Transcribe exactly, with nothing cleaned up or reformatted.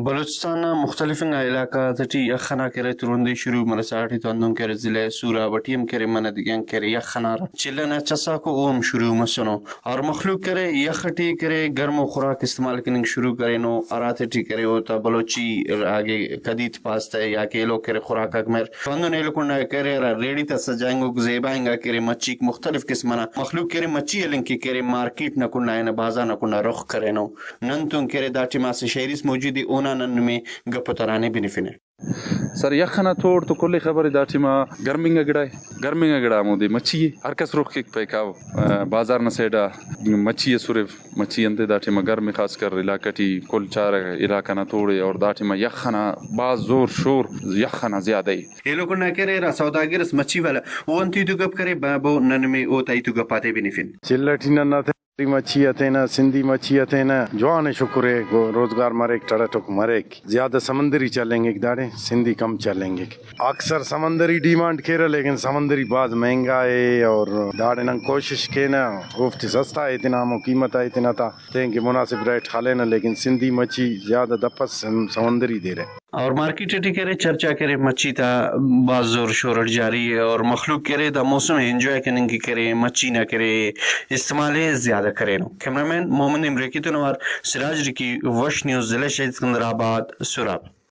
بلوچستان نا مختلف انگا علاقہ غاتیٹی یخ ئنا کہ ارے ترندی شروع مرسا ٹی تو ہندن کہ ارے ضلع سوراب ٹی ہم کہ ارے منہ دگہ آن کہ ارے یخ ئنا ہرا چلہ نا چساکو او ہم شروع مسنو۔ اور مخلوق کہ ارے یخ ٹی کہ ارے گرمو خوراک استعمال کننگ شروع کرینو، ہراتیٹی کہ ارے اوتا بلوچی اگہ کدیت پاس تہ یا کہ ایلو کہ ارے خوراک آک مریر تو ہندن ایلو کنڈا کہ ارے ہرا ریڑی تا سجائنگوک زیبا انگا کہ ارے مچھیک مختلف قسم ئنا مخلوق کہ ارے مچھی ہلنگ کہ کہ ارے مارکیٹ نا کنڈا یا بازار نا کنڈا رخ کرینو۔ نن تون کہ ارے دا ٹائما اسہ شہری اس موجود ءِ، اونا نن نمے گپ و ترانے بنفنہ۔ سر، یخ ئنا توڑ تو کل ئے خبرے، دا ٹائما گرمنگ ءِ گڑا ءِ، گرمنگ ءِ گڑا ہمودے مچھی ءِ۔ ہر کس رخ کیک پائک او، آ، بازار نا سائیڈ آ مچھی ئس ہرو، مچھی انتئے دا ٹائما گرم ءِ، خاص کر علاقہ ٹی کل چارہ علاقہ نا توڑ ءِ، اور دا ٹائما یخ ئنا بھاز زور شور یخ ئنا زیادہ ءِ۔ ایلو کنڈا کہ ارے ہرا سوداگر اس مچھی والا، او انت ہیت و گپ کرے، بابو نن نمے اوتا ہیت و گپ آتے بنفن۔ چلہ ٹی ننا مچھی ہتینہ، سندھی مچھی ہتینہ، جوان ءِ، شکر ءِ، گو-، روزگار مریک، ٹڑٹک مریک۔ زیادہ سمندری چلینگک داڑے، سندھی کم چلینگک۔ اکثر سمندری ڈیمانڈ کیرہ، لیکن سمندری بھاز مہنگا ءِ اور داڑے نن کوشش کینہ اوفتے سستا ایتنہ، ہمو قیمت آ ایتنہ تا تینکہ مناسب ریٹ خلینہ، لیکن سندھی مچھی زیادہ دپس سم-، سمندری دیرہ۔ اور مارکیٹ ٹی کہ ارے چرچا کہ ارے مچھی تا بھاز زور شور اٹ جاری ءِ اور مخلوق کہ ارے دا موسم ءِ انجوائے کننگ کہ کہ ارے مچھی نا کہ ارے استعمال ءِ زیادہ کرینو۔ کیمرہ مین محمد امریکی تون اوار سراج رکی، وش نیوز، ضلع شہید سکندر آباد، سوراب۔